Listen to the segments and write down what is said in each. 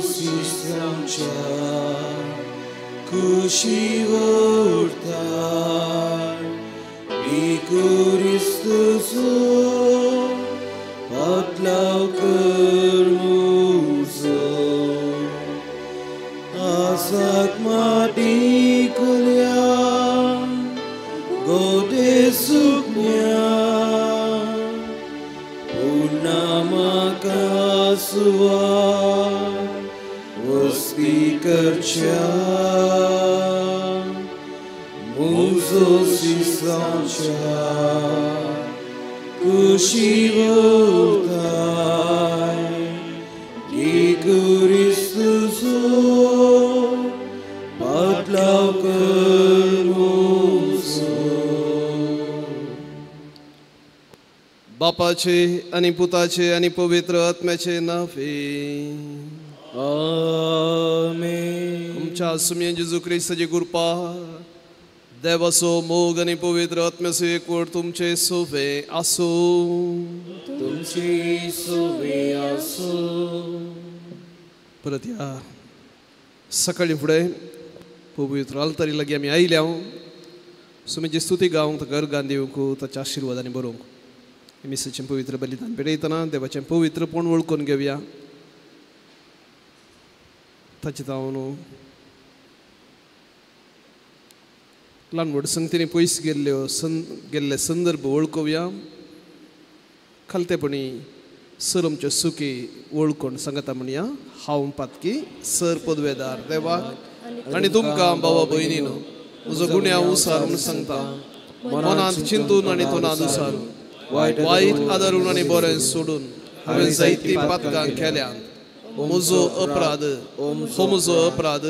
शिसांच्या कुशी उरताय क्रिस्तुचो पाटलाव कर मुजो आसाक माटी कुल्या गोडे सुकण्या पुर्णमाका सुवा वस्ती करच्या मुजो शिसांच्या कुशी उरताय क्रिस्तुचो पाटलाव कर मुजो. बापाचे आनी पुताचे आनी पवित्र आत्म्याचे नावे आमेन. आमच्या सुम्या जेजू क्रिस्ताची कृपा, देवाचो मोग आनी पवित्र आत्म्याचो एकवट तुमचे सोवे आसूं. तुमची सोवे आसूं. परत ह्या सकाळी फुडें पवित्र आल्तारी लागीं आमी आयल्या सुम्याची स्तुती गावंक, ताका अर्गान दिवंक, ताच्या आशिर्वादांनी बरोवंक. मिसाचें पवित्र बलिदान पेटयतना देवाचें पवित्रपण वळखून घेवया. ताचें जावन ल्हान व्हड संगतींनी पयस गेल्ल्यो गेल्ले संदर्भ वळखुया. खालतेपणी सर आमच्यो सुकी वळखून सांगता म्हणया. हांव पातकी सर पदवेदार देवाक आनी तुमकां भावा भयणीनो म्हजो गुन्यांव उसार म्हूण सांगता. मनांत चिंतून आनी तोंडांत उसारून, वायट आदारून आनी बरें सोडून हांवें जायतीं पातकां केल्यांत. म्हजो अपराध, हो म्हजो अपराध,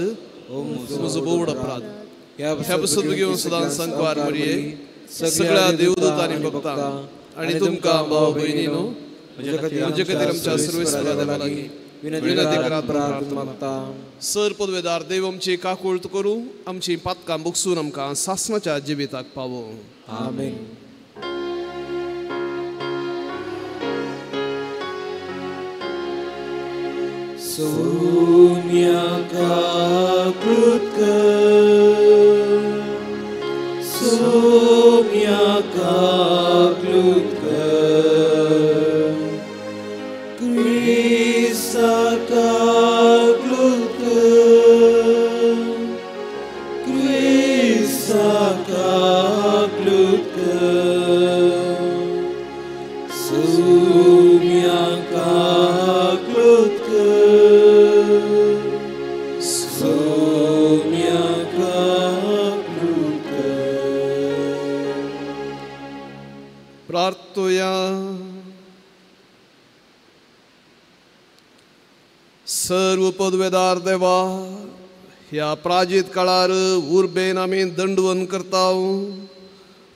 म्हजो बोवड अपराध. ह्या पसून घेवन सदां संकवार मरये सगळ्या देवदूत आनी भक्तांक आनी तुमकां भाव भयणीनो म्हजे खातीर आमच्या सर्वेस्परा देवा लागीं विनंती करात प्रार्थना. सर पदवेदार देव आमची काकूळत करूं, आमची पातकां बगसून आमकां सासणाच्या जिविताक पावोवं. आमेन. सोम्या काकूत कर, सोम्या काकूत कर, क्रिस्ता काकूत कर, क्रिस्ता काकूत कर, सोम्या काकूत कर, सोम्या काकूत कर. प्रार्थुया. सर्व पदवेदार देवा, ह्या प्राजीत काळार उर्बेन आमी दंडवन करता,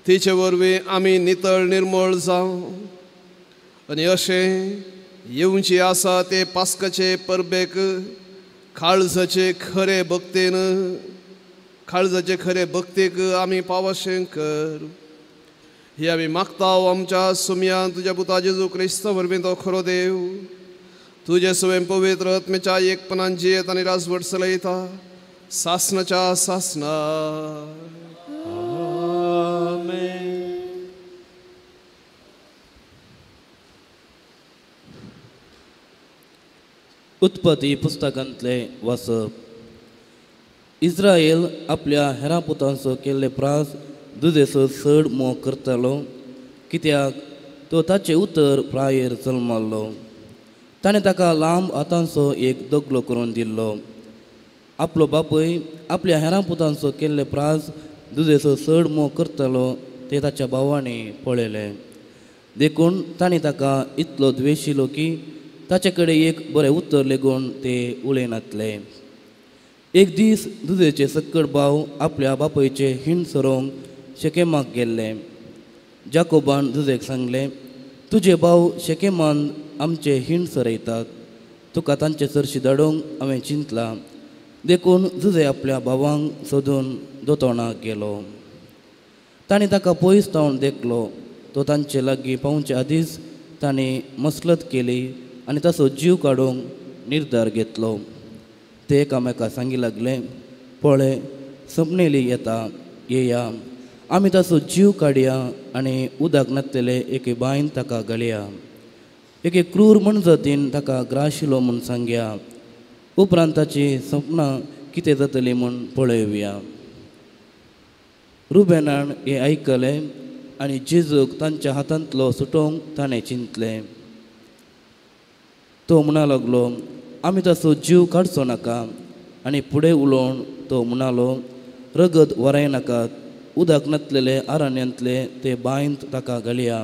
तिचे वरवीं आमी नितळ निर्मळ जावं आनी अशें येवची आसा ते पास्काचे परबेक काळजाचे खरे भक्तेन, काळजाचे खरे भक्तेक आमी पावशें कर. ही आमी मागता आमच्या सुमयान तुज्या पुता जेजू क्रिस्ता वरवीं तो खरो देव तुजे स्वयं पवित्र आत्म्याच्या एकपणान जियेत आनी राजवट चलयता सासनाच्या सासना. आमेन. उत्पत्ती पुस्तकांतले वाचप. इस्रायल आपल्या हेरां पुतांचो केल्ले प्रास दुदेचो चड मोग करतालो, कित्याक तो ताचें उतर प्रायेर जल्माल्लो. ताणें ताका लांब हातांचो एक दगलो करून दिल्लो. आपलो बापूय आपल्या हेरां पुतांचो केल्ले प्रास दुदेचो चड मोग करतालो तें ताच्या भावांनी पळयलें. देखून ताणें ताका इतलो द्वेशिलो की ताचे कडेन एक बरें उतर लेगून ते उलयनातले. एक दीस दुदेचे सक्कड भाव आपल्या बापायचे हिंड सरोवंक शेकेमाक गेल्ले. जाकोबान दुदेक सांगलें, तुजे भाव शेकेमान आमचे हिंड सरयतात, तुका तांचे चरशी धाडूंक हांवें चिंतलां. देखून जुजे आपल्या भावांक सोदून दोतोणाक गेलो. ताणें ताका पयस तावन देखलो. तो तांचे लागीं पावचे आदींच ताणें मसलत केली आनी ताचो जीव काडूंक निर्धार घेतलो. ते एकामेका सांगी लागले, पळय सपनेली येता, येया आमी ताचो जीव काडया आनी उदक नासलेले एके बांयन ताका घालया. एके क्रूर मनजातीन ताका ग्राशिलो म्हूण सांगया. उपरांत ताची सपनां कितें जातली म्हूण पळोवया. रुबेनान हें आयकलें आनी जेजूक तांच्या हातांतलो सुटोवंक ताणें चिंतलें. तो म्हणा लागलो, आमी ताचो जीव काडचो नाका. आनी फुडें उलोवन तो म्हणालो, रगत वरायनाकात, उदक नासलेले आरण्यांतले ते बांयंत ताका घालया,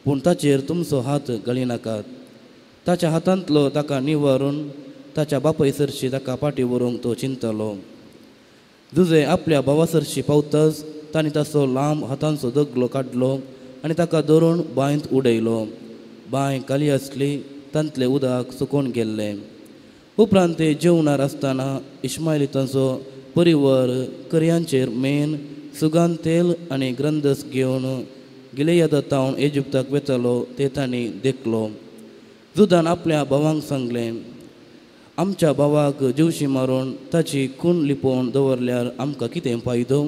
पूण ताचेर तुमचो हात घालिनाकात. ताच्या हातांतलो ताका निवारून ताच्या बापाय सरशी ताका फाटी व्हरूंक तो चिंतलो. जुजे आपल्या भावा सरशी पावताच ताणें ताचो लांब हातांचो दगलो काडलो आनी ताका धरून बांयंत उडयलो. बांय खाली आसली, तांतलें उदक सुकोवन गेल्लें. उपरांत ते जेवणार आसतना इस्मायलितांचो परिवार करयांचेर मेन सुगान तेल आनी ग्रंदस घेवन गिलेयादा तावन इजिप्ताक वेतालो ते तांणी देखलो. जुदान आपल्या भावांक सांगलें, आमच्या भावाक जिवशी मारून ताची खून लिपोवन दवरल्यार आमकां कितें फायदो?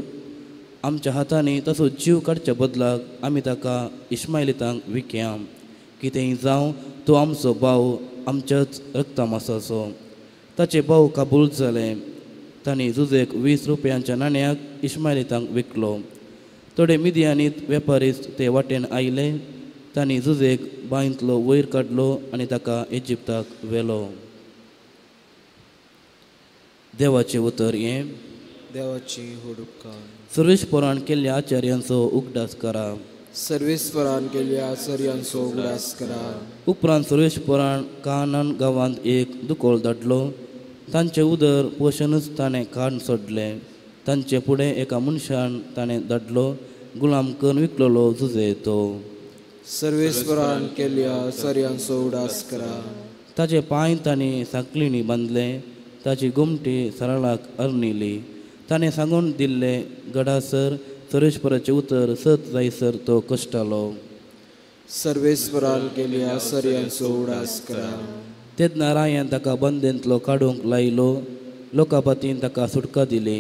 आमच्या हातांनी ताचो जीव काडच्या बदलाक आमी ताका इस्मायलितांक विकया. कितेंय जावं, तो आमचो भाव, आमच्याच रक्तमासाचो. ताचे भाव काबूल जाले. तांणी जुजेक 20 रुपयांच्या नाण्याक इस्मायलितांक विकलो. थोडे मिदियानीत वेपारीस्त ते वाटेन आयले. तांणी जुजेक बांयंतलो वयर काडलो आनी ताका इजिप्ताक व्हेलो. देवाचें उतर हें. देवाची हुडुपकार. सर्वेस्परान केल्ल्या आचार्यांचो उगडास करा. सर्वेस्परान केल्ल्या आचार्यांचो उगडास करा. उपरांत सर्वेस्परान कानान गांवांत एक दुकोळ धाडलो. तांचें उदर पोशणूच ताणें काडून सोडलें. तांचे फुडें एका मनशान ताणें धाडलो, गुलाम करून विकलेलो जुजे तो. सर्वेस्परान केल्ल्या आचार्यांचो उगडास करा. ताचे पांय ताणें सांकळींनी बांदले, ताची गोमटी सरळाक अरणिली. ताणें सांगून दिल्लें गडासर सर्वेस्पराचें उतर सत जायसर तो कश्टालो. सर्वेस्परान केल्ल्या आचार्यांचो उगडास करा. तेन्ना रायान ताका बंदेंतलो काडूंक लायलो. लोकापातीन ताका सुटका दिली.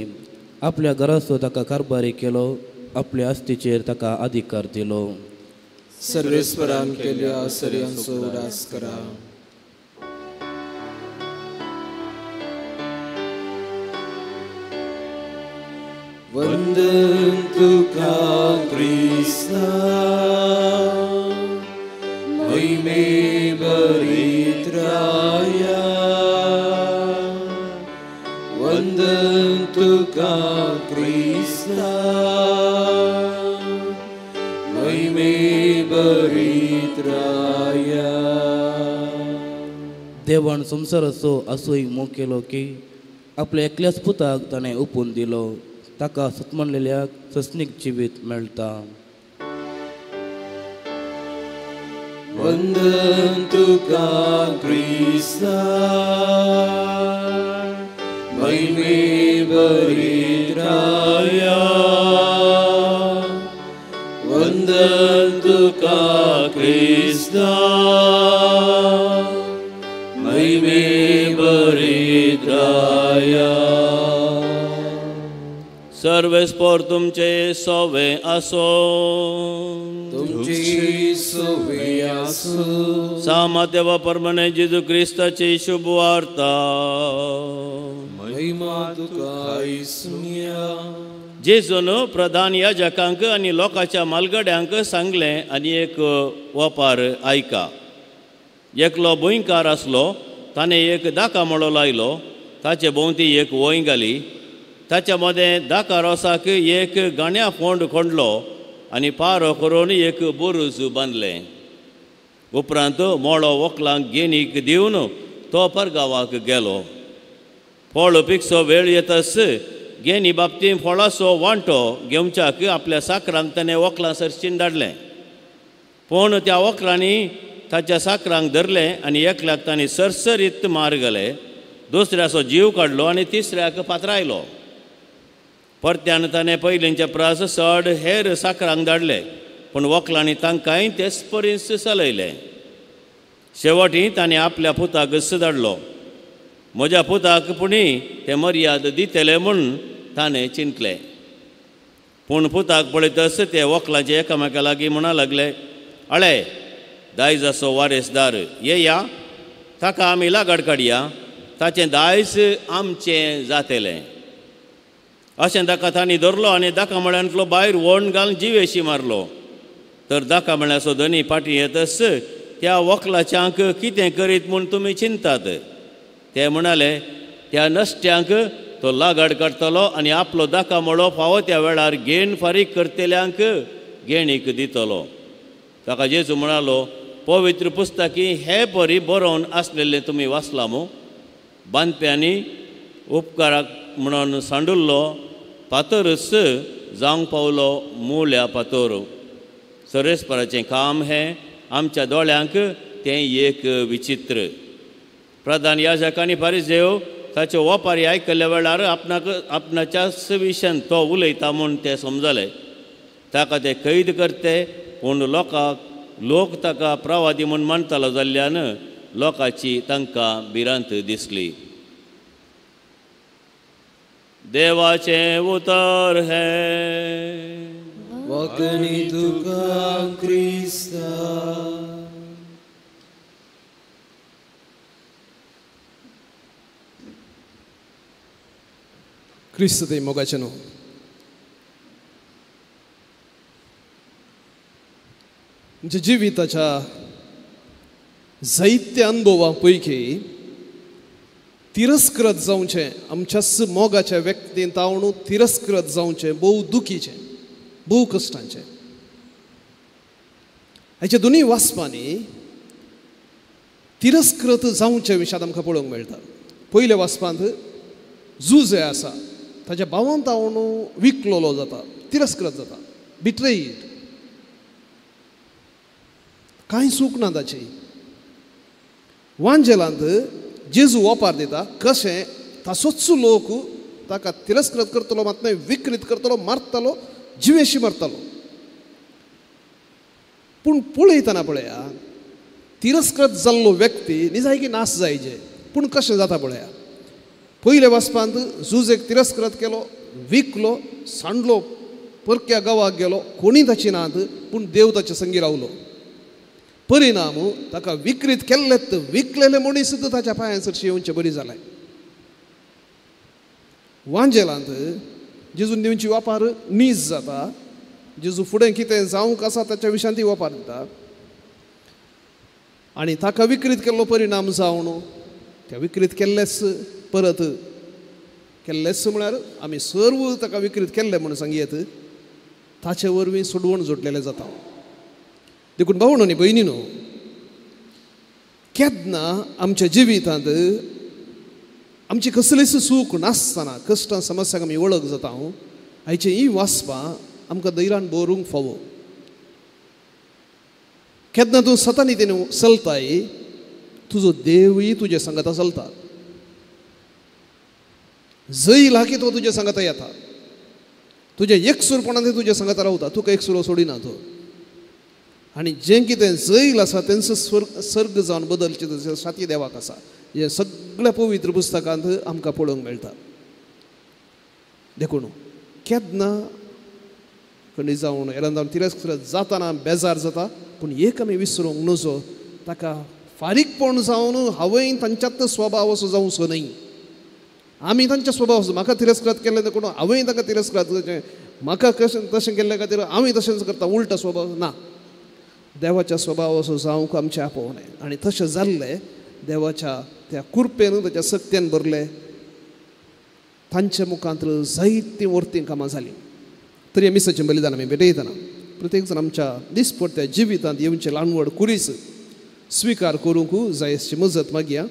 आपल्या घराचो ताका कारभारी केलो. आपल्या आस्तीचेर ताका अधिकार दिलो. सर्वेस्परान केल्ल्या आचार्यांचो उगडास करा. वंदन तुका क्रिस्ता, महिमे बरित्राया. वंदन तुका क्रिस्ता, महिमे बरित्राया. देवान संवसाराचो असोय मोग केलो की आपल्या एकल्याच पुताक ताणें ओपून दिलो. ताका सतमणलेल्याक सस्नीक जिवीत मेळटा. वंदन तुका क्रिस्ता, महिमे बरित्राया. वंदन तुका क्रिस्ता, महिमे बरित्राया. सर्वेस्पर तुमचे सोवे आसो. तुमची सोवे आसो. सामादेवा परमणे जेजू क्रिस्ताची शुभ वार्ता. महिमा तुका इसुया. जेजून प्रधान याजकांक आनी लोकांच्या मालगड्यांक सांगलें आनी एक वपार आयका. एकलो भुंयकार आसलो, ताणें एक दाका मळो लायलो, ताचे भोंवती एक वंय घाली. ताच्या मदें दाका रोसाक एक गाण्या फोंड खोंडलो आनी पारो करून एक बुरूज बांदलें. उपरांत मळो वकलांक गेनीक दिवन तो परगांवाक गेलो. फळ पिकचो वेळ येतस गेनी बाबतीन फळाचो वांटो घेवच्याक आपल्या साकरांक ताणें वकलां सरशीन धाडलें. पूण त्या वकलांनी ताच्या साकरांक धरलें आनी एकल्याक तांणी सरसरीत मार घाले, दुसऱ्याचो जीव काडलो आनी तिसऱ्याक पात्रायलो. परत्यान ताणें पयलींच्या प्रास चड हेर साकरांक धाडले, पूण वकलांनी तांकांय तेच परीस चलयलें. शेवटी ताणें आपल्या पुताक धाडलो. म्हज्या पुताक पुणी ते मर्याद दितले म्हूण ताणें चिंतलें. पूण पुताक पळयतच ते वकलाचे एकामेका लागीं म्हणा लागले, अळे दायजाचो वारेसदार येया, ताका आमी लागड काडया, ताचें दायज आमचें जातलें. अशें ताका तांणी धरलो आनी दाका म्हळ्यांतलो भायर वण घालून जिवेशी मारलो. तर दाका म्हळ्याचो धनी फाटीं येतच त्या वकलाच्यांक कितें करीत म्हूण तुमी चिंतात? ते म्हणाले, त्या नश्ट्यांक तो लागड काडटलो आनी आपलो दाका मळो फावो त्या वेळार घेण फारीक करतल्यांक घेणीक दितलो. ताका जेजू म्हणालो, पवित्र पुस्तकी हे परी बरोवन आसलेलें तुमी वाचलां मू? बांदप्यांनी उपकाराक म्हणून सांडुल्लो फातरच जावंक पावलो मुळ्या फातर. सरेस्पराचें काम हें आमच्या दोळ्यांक तें एक विचित्र. प्रधान याजक आनी फारिजेव ताच्यो ओपारी आयकल्ल्या वेळार आपणाक आपणाच्याच विशयान तो उलयता म्हूण ते समजले. ताका ते कैद करते, पूण लोकांक लोक ताका प्रवादी म्हूण मानतालो जाल्ल्यान लोकांची तांकां भिरांत दिसली. देवाचें उतर हें. वखणी तुका क्रिस्ता. क्रिस्त ते मोगाचें न्हू. आमच्या जिविताच्या जायत्या अनुभवा पैकी तिरस्कृत जावचें, आमच्याच मोगाच्या व्यक्तीन तावणू तिरस्कृत जावचें भोव दुखीचें, भोव कश्टांचें. हाच्या दोनूय वाचपांनी तिरस्कृत जावचे विशयांत आमकां पळोवंक मेळटा. पयल्या वाचपांत जुजे आसा ताच्या भावान तावणू विकलोलो जाता, तिरस्कृत जाता, बिट्रेड, कांय चूक ना ताची. वांजेलांत जेजू ओपार दिता कशें ताचोच लोक ताका तिरस्कृत करतलो, मात न्हय विकृत करतलो, मारतलो, जिवेशी मारतलो. पूण पळयतना पळया तिरस्कृत जाल्लो व्यक्ती निजायकी नाश जायचे. पूण कशें जाता पळया, पयल्या वाचपांत जुजेक तिरस्कृत केलो, विकलो, सांडलो, परक्या गांवाक गेलो, कोणी ताची नात, पूण देव ताचे संगी रावलो. परिणाम ताका विकृत केल्लेत विकलेले मनीस सुद्दां ताच्या पांयां सरशी येवचे बरी जालें. वांजेलांत जेजून दिवची वापार नीज जाता, जेजू फुडें कितें जावंक आसा ताच्या विशयांत ती वापार दिता आनी ताका विकृत केल्लो परिणाम जावन त्या विकृत केल्लेच परत केल्लेच म्हळ्यार आमी सर्व ताका विकृत केल्ले म्हूण सांगयेत, ताचे वरवीं सोडवण जोडलेलें जाता. देखून भावण आनी भयणीनो, केन्ना आमच्या जिवितांत आमची कसलीच चूक नासतना कश्टां समस्यांक आमी वळख जाता, हाचें ही वाचपां आमकां धैर्यान बरोवंक फावो. केन्ना तूं सतानी तेन्ना चलताय, तुजो देवूय तुजे सांगाता चलता, जंय लागीं तो तुजे सांगाता येता, तुज्या एकसूरपणान ते तुज्या सांगाता रावता, तुका एकसुरो सोडिना तो. आनी जें कितें जैल आसा तेंचो सर्ग जावन बदलचें तशें साती देवाक आसा, हें सगळ्या पवित्र पुस्तकांत आमकां पळोवंक मेळटा. देखून केन्ना खंडी जावन हेरान जावन तिरस्कृत जातना बेजार जाता, पूण एक आमी विसरूंक नजो, ताका फारीकपण जावन हांवें तांच्यात स्वभाव असो जावचो न्हय. आमी तांच्या स्वभाव असो, म्हाका तिरस्कृत केल्लें देखून हांवें तांकां तिरस्कृत करचें, म्हाका कशें तशें केल्ले खातीर हांवें तशेंच करता, उल्टा स्वभाव ना. देवाच्या स्वभाव असो जावंक आमचें आपोवणें आनी तशें जाल्लें देवाच्या त्या कुरपेन ताच्या सक्त्यान भरलें, तांच्या मुखांत जायतीं वर्तीं कामां जालीं. तरी मिसाचें बलिदान आमी भेटयतना प्रत्येक जाण आमच्या दिसपडट्या जिवितांत येवचें ल्हान व्हड कुरीस स्विकार करूंक जाय अशी मजत मागया.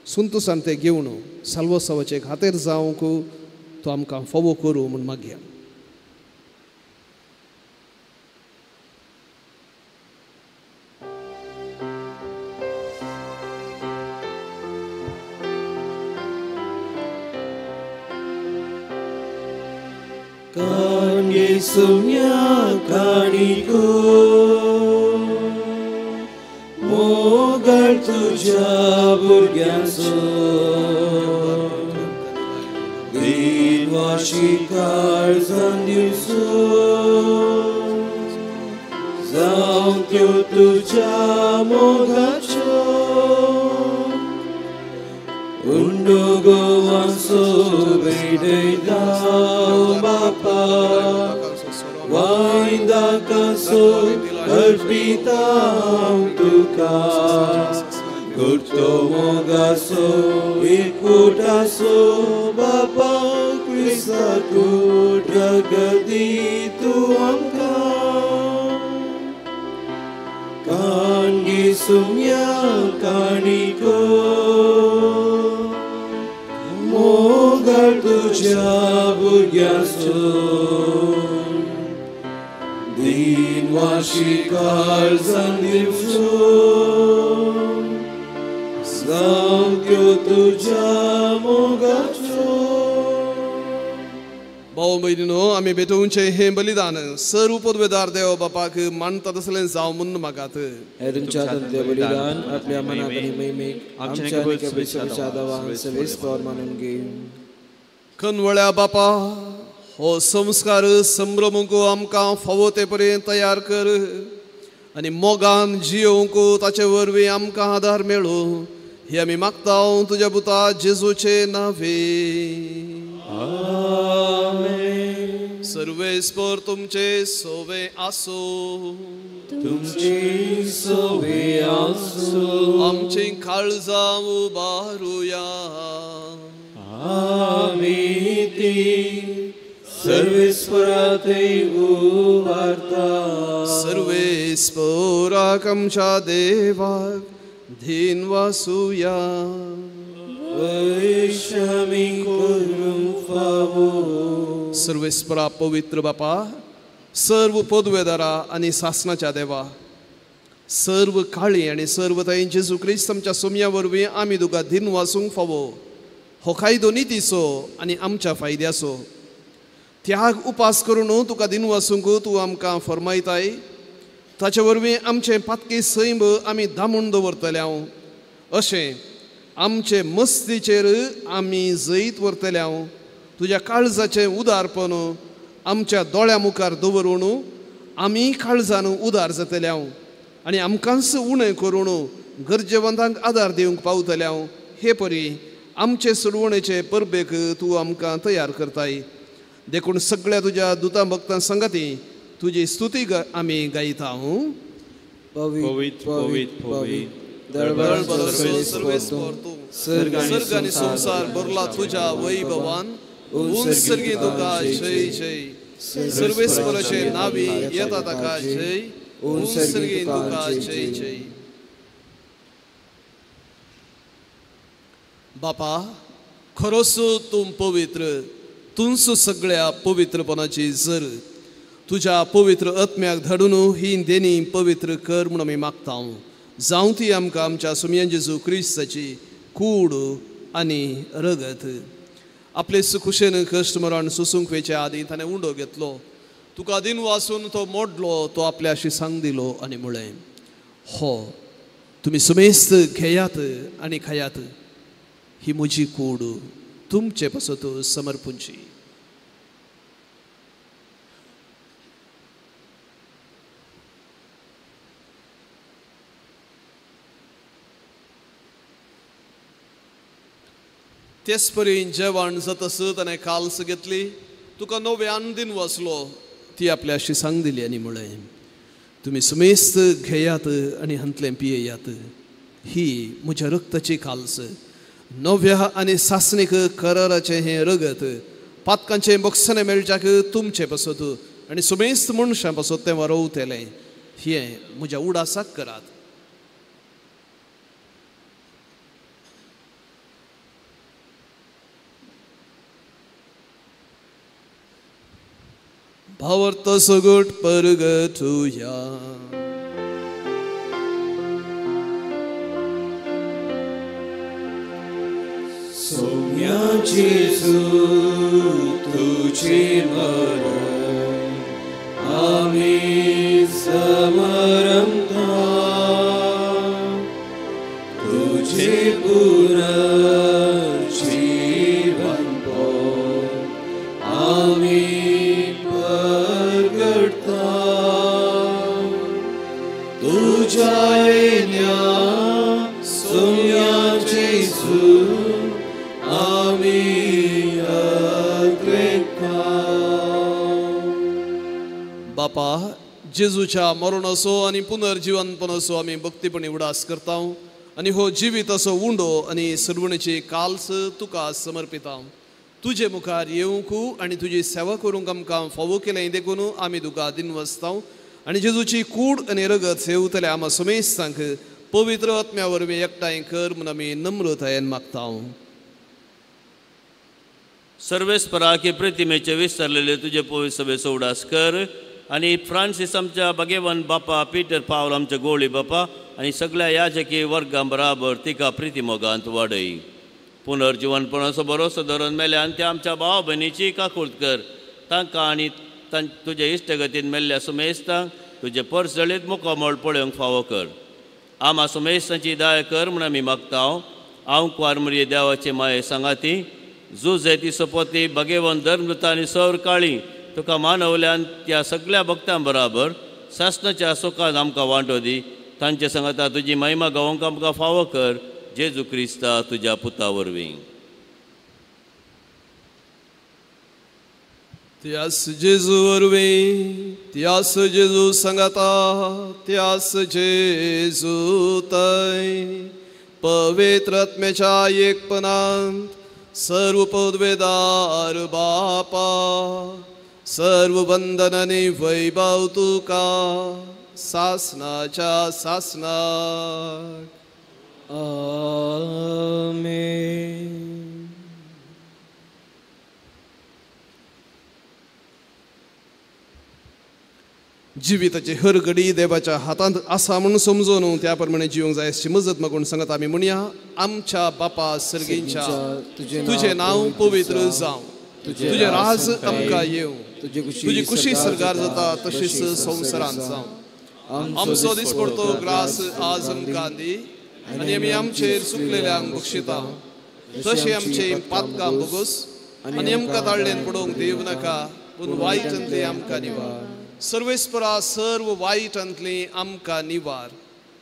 संतोसान तें घेवन साल्वसावाचे खातीर जावंक तो आमकां फावो करूं म्हूण मागया. Sumya kaniko mogal tuja burgyanso दिनवाशी काळजान दिवचो जावं त्यो तुज्या मोगाच्यो उंडो गोवांचो भेटयता बापा वायदाकासो अर्पिता तुका गुर्तो मोगासो एकूटासो बापा क्रिस्ताकू रगदी तूं आमकां काणगी सुम्या काणिको मोगाळ तुज्या भुरग्याचो दिनवाशी काळजान दिवचो जावं त्यो तुज्या मोगाच्यो. भाव भयणीनो आमी भेटोवचें हें बलिदान सर्व पदवेदार देव बापाक मानता तसलें जावं म्हूण मागात. हे तुमच्या हातांतलें बलिदान आपल्या मनाक आनी महिमेक आमच्या आनी कबीर दावान सवेस्पर मानून घे. कनवळ्या बापा हो संस्कार संभ्रमूंक आमकां फावो ते पर्यंत तयार कर आनी मोगान जियोवंक ताचे वरवीं आमकां आदार मेळूं हे आमी मागता तुज्या पुता जेजूचे नांवे. आमेन. सर्वेस्पर तुमचे सोवे आसूं. तुमचे सोवे आसूं. आमची काळजां उबारुया. आमी ती सर्वेस्पराथंय उबारता. सर्वेस्पराक आमच्या देवाक धीन वासुया. वैशामी करूंक फावो. सर्वेस्परा पवित्र बापा सर्व पदवेदारा आनी सासनाच्या देवा सर्व काळी आनी सर्व थंय जेजू क्रिस्त आमच्या सोम्या वरवीं आमी तुका धीन वासूंक फावो. हो कायदो नितीचो आनी आमच्या फायद्याचो त्याग उपास करून तुका दिन वासूंक तूं आमकां फर्मायताय. ताचे वरवीं आमचें पातकी सैम आमी दामून दवरतले हांव अशें आमचे मस्तीचेर आमी जैत व्हरतले हांव. तुज्या काळजाचें उदारपण आमच्या दोळ्या मुखार दवरून आमी काळजान उदार जातले हांव आनी आमकांच उणें करून गरजेवंतांक आदार दिवंक पावतले हांव. हे परी आमचे सोडवणेचे परबेक तूं आमकां तयार करताय. देखून सगळ्या तुज्या दुतां भक्तां संगाती तुजी स्तुती आमी गायता. पवित्र पवित्र पवित्र सर्वेस्पर तूं सर्ग आनी संवसार भरला तुज्या वैभवान. उत्सर्गी तुका जय जय. सर्वेस्पराचे नावी येता ताका जय. उत्सर्गी तुका जय जय. बापा खरोच तूं पवित्र तुंच सगळ्या पवित्रपणाची जर तुज्या पवित्र आत्म्याक धाडून ही देणी पवित्र कर म्हूण आमी मागता. जावं ती आमकां आमच्या सुमयान जेजू क्रिस्ताची कूड आनी रगत. आपले खुशेन कश्ट मरण सोसूंक वेचे आदीं ताणें उंडो घेतलो तुका दिन वासून तो मोडलो तो आपल्याशी सांग दिलो आनी म्हळें हो तुमी सुमेस्त घेयात आनी खायात ही म्हजी कूड तुमचे पासत समर्पूंची. तेच परी जेवण जातस ताणें काल्स घेतली तुका नव्यान दिन वाचलो ती आपल्याशी सांग दिली आनी म्हळें तुमी सुमेस्त घेयात आनी हांतलें पियेयात ही म्हज्या रक्ताची काल्स नव्या आनी सासणीक कराराचें हें रगत पातकांचें बोगसणें मेळच्याक तुमचें पासत आनी सुमेस्त मनशां पासत तें वरोवतलें हें म्हज्या उडासाक करात. भावार्थ सगट परगटुया. सोम्या जेजू तुझे मरण आमी समरमता तुझे पुनर्जीवन बापा, जेजूच्या मरणाचो आनी पुनर्जीवनपणाचो आमी भक्तीपणी उडास करता आनी हो जिविताचो उंडो आनी सर्वणेची काल्स तुका समर्पिता. तुजे मुखार येवंक आनी तुजी सेवा करूंक आमकां फावो केलें देखून आमी तुका दिनवसता आनी जेजूची कूड आनी रगत सेवतले आमा समेस्तांक पवित्र आत्म्या वरवीं एकठांय कर म्हूण आमी नम्रतायेन मागता. सर्वेस्पराके प्रतिमेचे विसरलेले तुजे पवित्र सभेचो उडास कर आनी फ्रांसीस आमच्या भगेवन बापा, पीटर पावल आमच्या गोळी बापा आनी सगळ्या याजकी वर्गां बराबर तिका प्रितीमोगांत वाडय. पुनर्जिवनपणाचो भरोसो धरून मेल्यान त्या आमच्या भाव भयणीची काकूर्त कर. तांकां आनी तुजे इश्टगतीन मेल्ल्या सुमेस्तांक तुजे परजळीत मुखामळ पळोवंक फावो कर. आमा सुमेस्तांची दया कर म्हूण आमी मागता. हांव कुवार देवाचे माये सांगाती जुजे ती सोपोती भगेवन धर्मदूत आनी सौर काळी तुका मानवल्यान त्या सगळ्या भक्तां बराबर सासनाच्या सुखान आमकां वांटो दी. तांचे सांगाता तुजी महिमा गावंक आमकां फावो कर. जेजू क्रिस्ता तुज्या पुता वरवीं. त्यास जेजू वरवीं, त्यास जेजू सांगाता, त्यास जेजू तय पवित्र आत्म्याच्या एकपणांत सर्व पदवेदार बापा, सर्व वंदन आनी वैभव तुका सासनाच्या सासनाक. आमेन. जिविताची हर घडी देवाच्या हातांत आसा म्हणून समजून त्या प्रमाणे जिवंक जाय अशी मजत मागून सांगत आमी म्हणया. आमच्या बापा सर्गींच्या, तुजें नांव पवित्र जावं, तुजें राज आमकां येवं, तुजी कुशी सरकार जाता तशीच संवसारांत जावं. आमचो दिसपडतो ग्रास आज आमकां दी आनी आमी आमचेर चुकलेल्यांक बक्षिता तशें आमचें पातकां भोगोस आनी आमकां ताळ्ळेन पडोवंक दिवं नाका, पूण वायटांतली आमकां निवार. सर्वेस्परा सर्व वायटांतली आमकां निवार.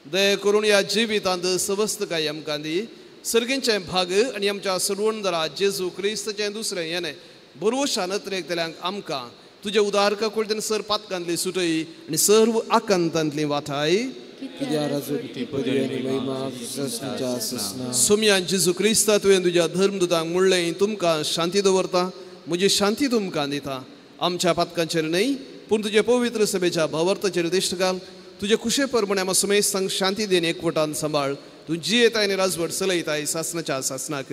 दया करून ह्या जिवितांत सवस्तकाय आमकां दी. सर्गींचें भाग आनी आमच्या सर्वंदरा जेजू क्रिस्ताचें दुसरें येणें बरोवशा नत्रेकतल्यांक आमकां तुज्या उदार काकुळतेन सर पातकांतली सुटय आनी सर्व आकांतांतली वाठाय. सोमयान जेजू क्रिस्ता तुवें तुज्या धर्मदूतांक म्हणलें, तुमकां शांती दवरता, म्हजी शांती तुमकां दिता. आमच्या पातकांचेर न्हय पूण तुज्या पवित्र सभेच्या भावार्थाचेर दिश्ट घाल. तुजे खुशे प्रमाणे आमकां समेस्तांक शांती then एकवटान सांबाळ. तूं जियेताय आनी राजवट चलयताय सासनाच्या सासनाक.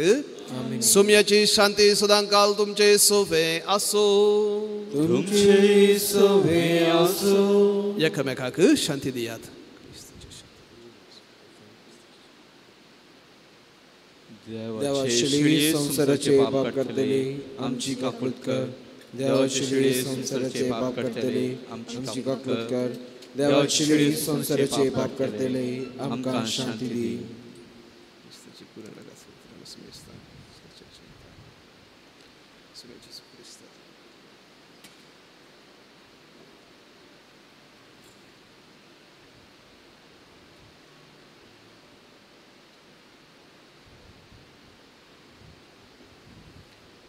सोमयाची शांती सदांकाल तुमचे सोवे आसो. तुमचे सोवे आसो. एकामेकाक शांती दियात. देवाचे शिळी संवसाराचे पाप करतले आमची काकूत कर. देवाचे शिळी संवसाराचे पाप करतले आमची काकूत कर. देवाचे शिळी संवसाराचे पाप करतले आमकां शांती दी.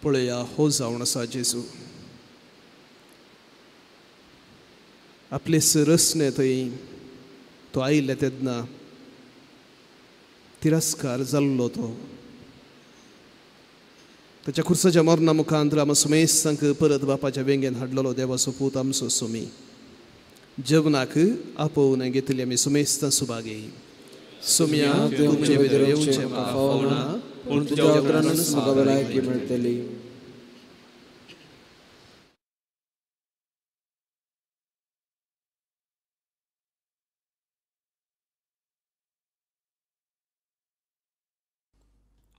पळया हो जावन आसा जेजू आपले रसने थंय तो आयिल्ले तेन्ना तिरस्कार जाल्लो तो ताच्या खुर्साच्या मरणा मुखांत आमकां समेस्तांक परत बापाच्या वेंगेन हाडलेलो देवाचो पूत आमचो सोमी जेवणाक आपोवन घेतली आमी समेस्तां सुभागी. सोमया तुमचे भितर येवचें म्हाका फावना, पूण तुज्या उतरानच म्हाका भलायकी मेळटली.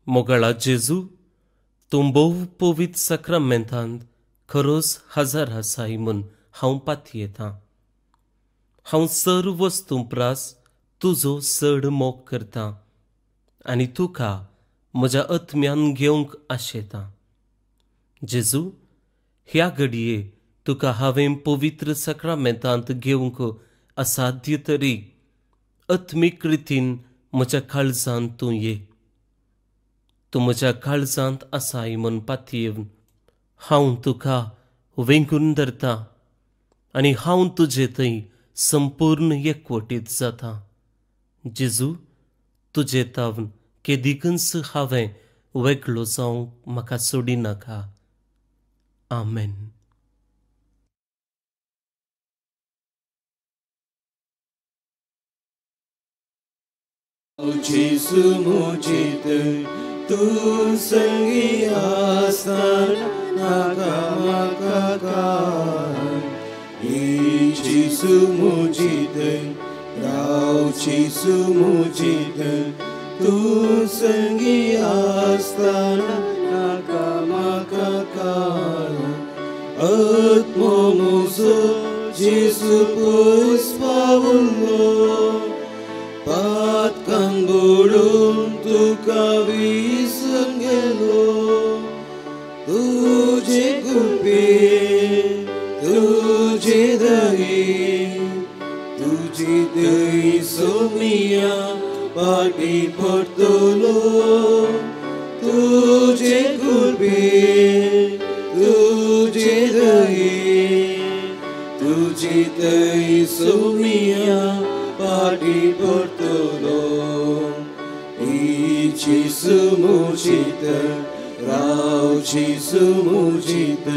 मोगाळा जेजू, तूं भोव पवित्र साक्रामेंतांत खरोच हजार आसाय म्हूण हांव पातयेतां. हांव सर्व वस्तूं प्रास तुजो चड मोग करतां आनी तुका म्हज्या आत्म्यान घेवंक आशेतां. जेजू, ह्या घडये तुका हांवें पवित्र साक्रामेंतांत घेवंक असाध्य तरी आत्मीक रितीन म्हज्या काळजांत तूं ये. तूं म्हज्या काळजांत आसाय म्हूण पातयेवन हांव तुका वेंगून धरतां. आनी हांव तुजे थंय संपूर्ण एकवटीत जाता. जेजू, तुजे तावन केदिकूच हांवें वेगळो जावंक म्हाका सोडिनाका. आमेन. जेजू मुजीत तूं संगी आसतना नाका म्हाका काय. जेजू मुजीत राव जेजू मुजीत तूं संगी आसतना नाका म्हाका काय. आत्मो म्हजो जेजू पयस पावलो पातकां बुडून तुका विसरून गेलो. तुजे कृपे तुजे दये तुजी दये सोमिया पाटी पडटलो. तुजे कृपे तुजे दये तुजी दये सोमिया पाटी पडटलो. जेजू मुजीत राव जेजू मुजीत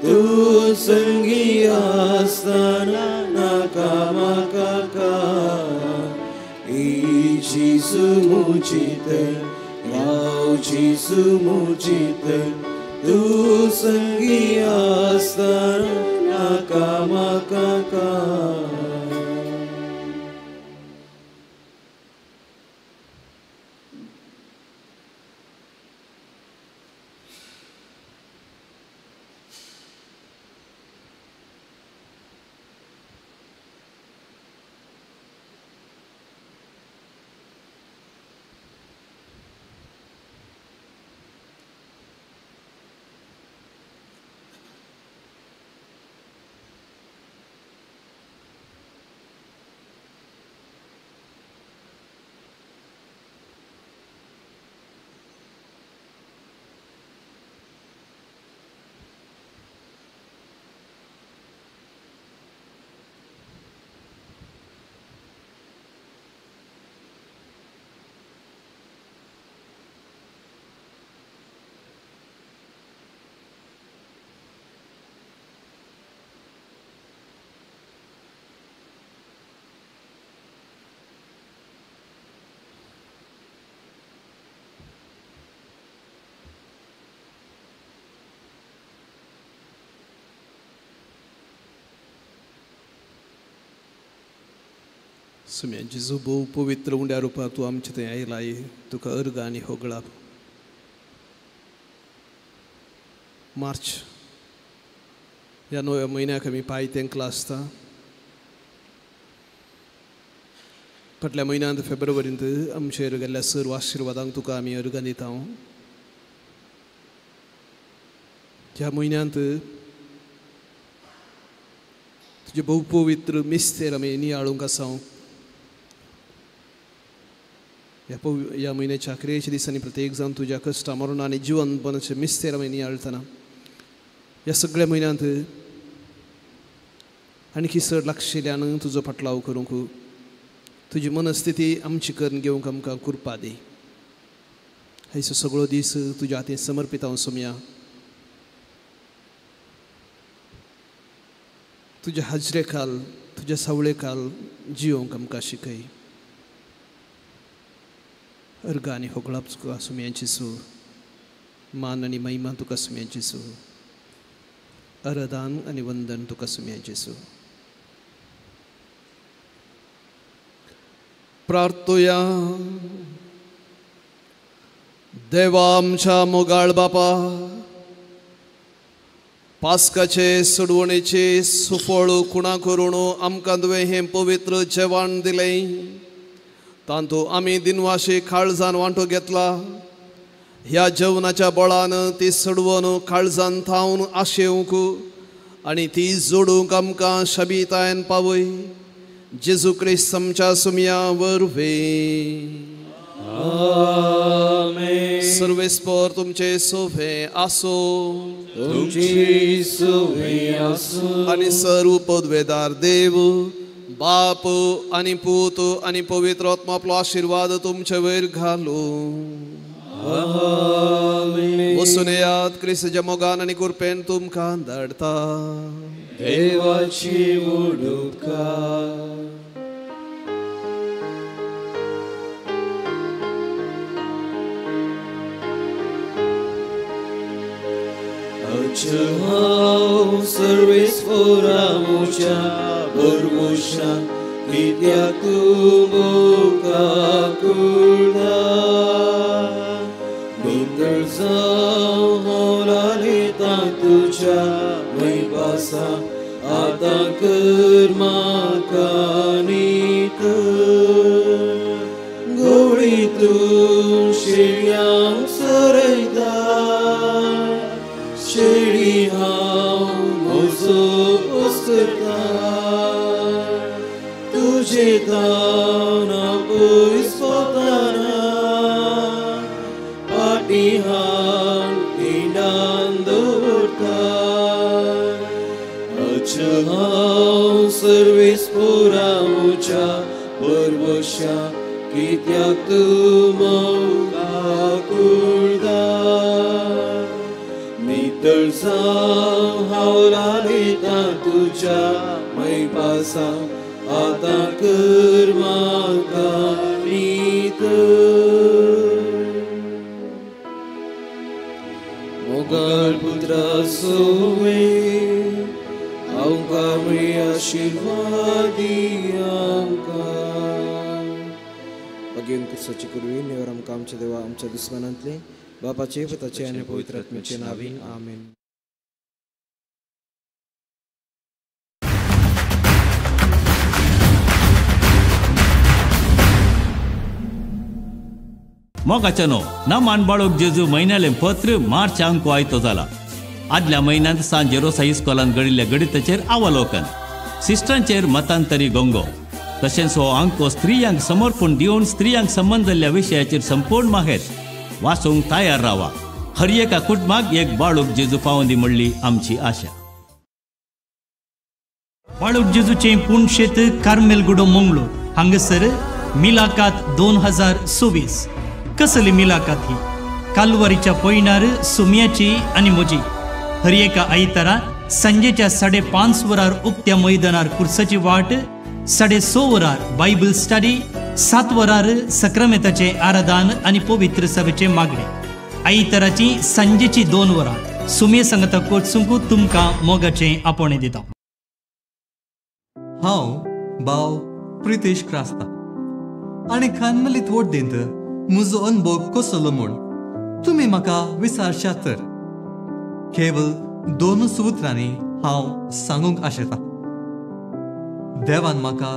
तूं संगी आसतना नाका म्हाका काय. जेजू मुजीत राव जेजू मुजीत तूं संगी आसतना नाका म्हाका काय. सुम्या जेजू भोव पवित्र उंड्या रुपार तूं आमचे थंय आयलाय, तुका अर्गां आनी होगळाप. मार्च ह्या नव्या म्हयन्याक आमी पांय तेंकला आसता. फाटल्या म्हयन्यांत फेब्रुवारींत आमचेर गेल्ल्या सर्व आशिर्वादांक तुका आमी अर्गां दिता. ह्या म्हयन्यांत तुजें भोव पवित्र मिस्तेर आमी नियाळूंक आसा. ह्या म्हयन्याच्या अखेरेच्या दिसांनी प्रत्येक जावन तुज्या कश्टां मरण आनी जिवनपणाचे मिस्तेर आमी नियाळटना ह्या सगळ्या म्हयन्यांत आणखी चड लागशिल्ल्यान तुजो फाटलाव करूंक तुजी मनस्थिती आमची करून घेवंक आमकां कृपा दी. हायसो सगळो दीस तुज्या हातीन समर्पीत हांव सोमया. तुज्या हाजरे खाल तुज्या सावळे खाल जियोंक आमकां शिकय. अर्गां आनी होगळाप तुका सुम्यांची सू, मान आनी महिमा तुका सुम्यांची सू, अरदान आनी वंदन तुका सुम्यांची सू. प्रार्थोया. देवा आमच्या मोगाळ बापा, पास्काचे सोडवणेचे सुफळ खुणा करून आमकां तुवें हें पवित्र जेवण दिलें, तांतू आमी दिनवाशी काळजान वांटो घेतला. ह्या जेवणाच्या बळान ती सोडवण काळजान थावन आशेवंक आनी ती जोडूंक आमकां शबितायन पावय. जेजू क्रिस्त आमच्या सुमया वरवीं. आमेन. सर्वेस्पर तुमचे सोवे आसो, तुमची सोवे आसो. आनी सर्व पदवेदार देव बाप आनी पूत आनी पवित्र आत्मा आपलो आशिर्वाद तुमचे वयर घालू. आमेन. वसून येयात, क्रिस्ताच्या मोगान आनी कृपेन तुमकां धाडटा. देवाची उडुका. हांव सर्वेस्परा म्हज्या भरवंशा, कित्याक तूं म्हाका कुळटा. नितळ जावं हांव लालितां तुज्या मैपासा, आतां कर म्हाका नितळ. गोळी तूं शेळयांक सरयता, शेळी हांव म्हजो पसरता. तुजे दान पयस वतना, फाटीं हांव पिंडान दवरता. अच्छा हांव सर्वेस्परा म्हज्या भरवंशा, कित्याक तूं म्हाका कुळटा. नितळ जावं हांव लालितां तुज्या मैपासा, आतां कर म्हाका नितळ. मोगाळ पुत्रा सोवे आमकां मेळ्ळी आशिर्वादी आमकां. भगीन क्रिस्ताची कुरवी निवर आमकां आमच्या देवा आमच्या दुस्मानांतले बापाचे पुताचे आनी पवित्र आत्म्याचे नांवी. आमेन. मोगाच्यानो नमान बाळूक जेजू म्हयन्यालें पत्र मार्च अंको आयतो जाला. आदल्या म्हयन्यांत सांत जेरोसा इस्कोलान घडिल्ल्या गणिताचेर अवलोकन, सिस्टरांचेर मतांतरी गोंगो, तशेंच हो अंको स्त्रियांक समर्पण दिवन स्त्रियांक संबंद जाल्ल्या विशयाचेर संपूर्ण माहेत वाचूंक तयार रावा. हर एका कुटुंबाक एक बाळूक जेजू पावंदी म्हणली आमची आशा. बाळूक जेजूचें पुणशेत कार्मेलगुडो मंगळूर हांगासर मिलाकात 2024. कसली मिलाकात ही? कालवारीच्या पयणार सुम्याची आनी म्हजी. हर एका आयतारा सांजेच्या 5:30 वरार उक्त्या मैदानार कुर्साची वाट, 6:30 वरार बायबल स्टडी, 7 वरार सक्रामेताचें आराधन आनी पवित्र सभेचें मागणें. आयताराची सांजेची 2 वरां सुमे सांगता कोचूंक तुमकां मोगाचें आपोवणें दिता. हांव भाव प्रितेश क्रास्ता आनी कार्मेलीत वोड्डेंत म्हजो अनुभव कसलो म्हूण तुमी म्हाका विचारशात तर केवल 2 उतरांनी हांव सांगूंक आशेतां. देवान म्हाका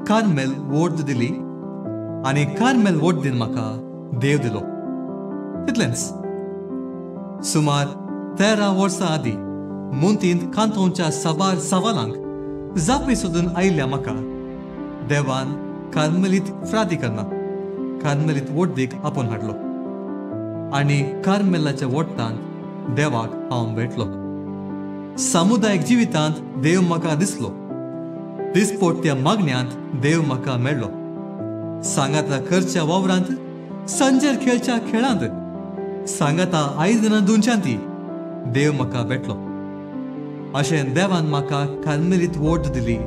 कार्मेल वोड दिली आनी कार्मेल वोड्डीन म्हाका देव दिलो. तितलेंच. सुमार 13 वर्सां आदीं मुंतींत कांतोवच्या साबार सवालांक जापी सोदून आयिल्ल्या म्हाका देवान कार्मेलीत फ्रादी करना कार्मेलीत वोड्डीक आपोवन हाडलो आनी कार्मेलाच्या वोट्टांत देवाक हांव भेटलो. सामुदायीक जिवितांत देव म्हाका दिसलो. दिसपोट्या मागण्यांत देव म्हाका मेळ्ळो. सांगाता करच्या वावरांत, सांजेर खेळच्या खेळांत, सांगाता आयदनां धुवच्यांत देव म्हाका भेटलो. अशें देवान म्हाका कार्मेलीत वोट दिली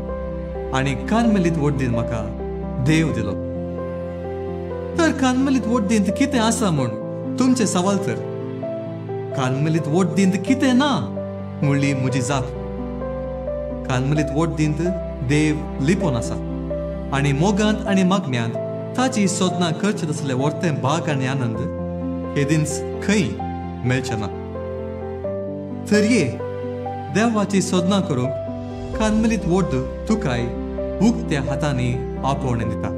आनी कार्मेलीत वोड्डीन म्हाका देव दिलो. तर कार्मेलीत वोड्डींत कितें आसा म्हूण तुमचें सवाल तर कार्मेलीत वोड्डींत कितें ना म्हणली म्हजी जाप. कार्मेलीत वोड्डींत देव लिपोन आसा आनी मोगांत आनी मागण्यांत ताची सोदना करचे तसले वर्तें भाग आनी आनंद हेदींच खंय मेळचे ना. तर ये देवाची सोदना करूंक कार्मेलीत वोड्ड तुकाय उक्त्या हातांनी आपोवणें दिता.